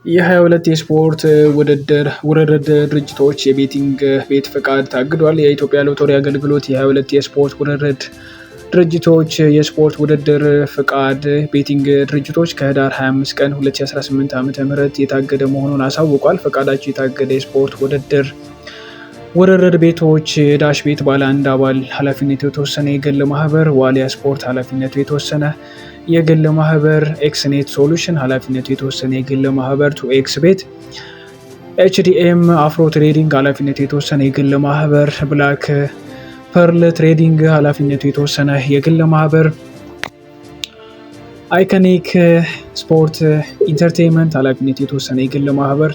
የ22 የስፖርት ውድድር ውርርድ ድርጅቶች የ betting ቤት ፈቃድ ታግዷል። የኢትዮጵያ ሎተሪ አገልግሎት የ22 የስፖርት ውርርድ ድርጅቶች የስፖርት ውድድር ፍቃድ betting ድርጅቶች ከህዳር 25 ቀን 2018 ዓ.ም የታገደ መሆኑን አሳውቋል። ፈቃዳቸው የታገደ የስፖርት ውድድር ውርርድ ቤቶች ዳሽ ቤት ባለ አንድ አባል ኃላፊነቱ የተወሰነ የግል ማህበር፣ ዋሊያ ስፖርት ኃላፊነቱ የተወሰነ የግል ማህበር፣ ኤክስኔት ሶሉሽን ኃላፊነቱ የተወሰነ የግል ማህበር፣ ቱ ኤክስ ቤት፣ ኤችዲኤም አፍሮ ትሬዲንግ ኃላፊነቱ የተወሰነ የግል ማህበር፣ ብላክ ፐርል ትሬዲንግ ኃላፊነቱ የተወሰነ የግል ማህበር፣ አይኮኒክ ስፖርት ኢንተርቴይንመንት ኃላፊነቱ የተወሰነ የግል ማህበር፣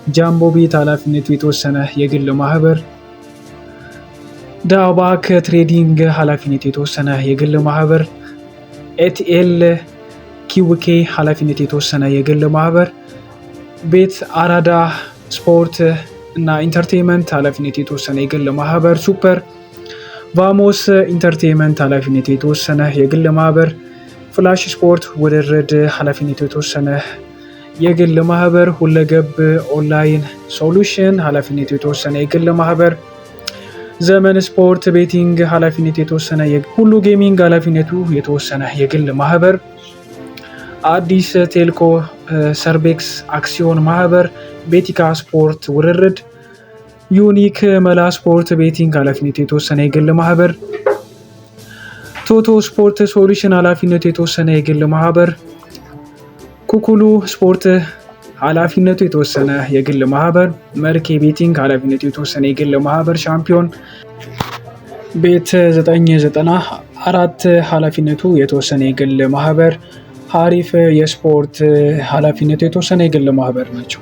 ጃምቦ ቤት ኃላፊነቱ የተወሰነ የግል ማህበር፣ ዳባክ ትሬዲንግ ኃላፊነቱ የተወሰነ የግል ማህበር፣ ኤቲኤል ኪውኬ ኃላፊነቱ የተወሰነ የግል ማህበር፣ ቤት አራዳ ስፖርት እና ኢንተርቴይንመንት ኃላፊነቱ የተወሰነ የግል ማህበር፣ ሱፐር ቫሞስ ኢንተርቴይንመንት ኃላፊነቱ የተወሰነ የግል ማህበር፣ ፍላሽ ስፖርት ውርርድ ኃላፊነቱ የተወሰነ የግል ማህበር፣ ሁለገብ ኦንላይን ሶሉሽን ኃላፊነቱ የተወሰነ የግል ማህበር፣ ዘመን ስፖርት betting ኃላፊነቱ የተወሰነ፣ ሁሉ ጌሚንግ ኃላፊነቱ የተወሰነ የግል ማህበር፣ አዲስ ቴልኮ ሰርቤክስ አክሲዮን ማህበር፣ ቤቲካ ስፖርት ውርርድ፣ ዩኒክ መላ ስፖርት betting ኃላፊነቱ የተወሰነ የግል ማህበር፣ ቶቶ ስፖርት ሶሉሽን ኃላፊነቱ የተወሰነ የግል ማህበር፣ ኩኩሉ ስፖርት ኃላፊነቱ የተወሰነ የግል ማህበር፣ መርኬ betting ኃላፊነቱ የተወሰነ የግል ማህበር፣ ሻምፒዮን ቤት 994 ኃላፊነቱ የተወሰነ የግል ማህበር፣ ሀሪፍ የስፖርት ኃላፊነቱ የተወሰነ የግል ማህበር ናቸው።